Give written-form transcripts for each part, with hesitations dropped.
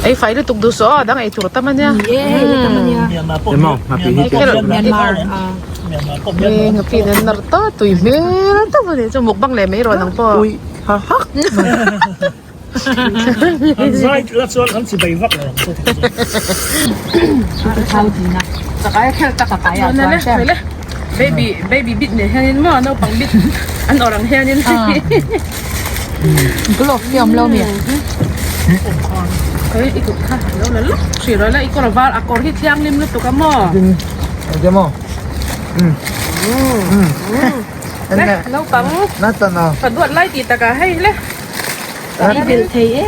Ei fai lutuk duh suh aw, dang ei tur tam ania. Ngapi nen nar ta tui hmel tak a ni chu mukbang leh mai rawh nang pawh. Ui ha hak. An zai la chuan an chi bei vak lo ang chu. Chakai a khel tak chuan le baby baby bit nen hianin maw naupang bit an awrh ang hianin. Glove te awm lo mi? Oi i kut kha lo la lawk hrih rawh la i kawr var a kawr hi thianghlim lutuk a maw? Enge maw? Le naupang fa duat lai tih takah hei le. I belh thei em?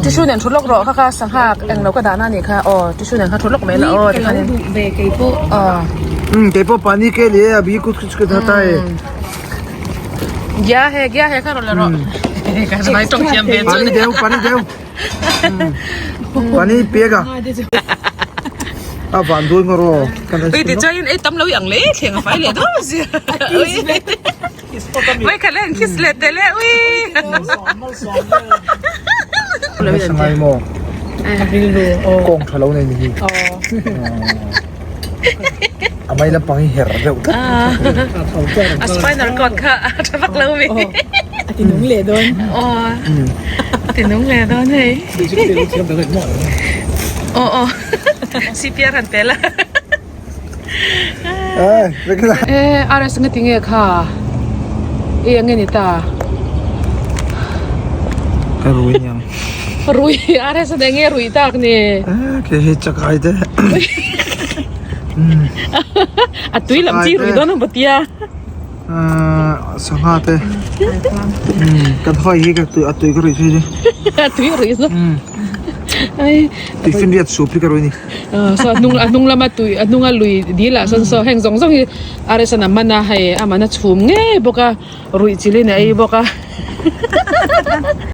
Tissue nen thut lawk rawh kha kha sangha englo ka dahna anih kha aw tissue nen kha thut lawk mai la aw tikhan Gya he gya he kha rawn la rawh ka vai tawng thiam ve chu Pani deuh pani deuh pani pek a a van dul ngawr aw Ui ti chuan ei tam lo i ang leh thleng a fai leh dawn sia Ui kha le an kiss leh teh le ui Nasa ngai maw kawng tha lo nei ni hi A mai lampang hi her deuh tlat. A spinal cord kha a tha vak lo mi. A ti nung leh dawn. Aw. A ti nung leh dawn hei. Aw aw. CPR han pe la. E RS nga tinge kha. E ang nge ni ta. Ka rui niang. Rui RS a enge rui tak ni. Ke hi chakai te. A tui lam chi rui dawn ang patia. Sangha te. Kan hawi hi ka tui a tui ka rui thei chu. A tui rui zo. Ai. Tiffin riat sup hi ka rui ni. So a hnung a hnung lama tui a hnunga lui dil ah sawn saw heng zawng zawng hi RS an a man a hei a man a chhum ngei bawk a ruih chilhin a ei bawk a.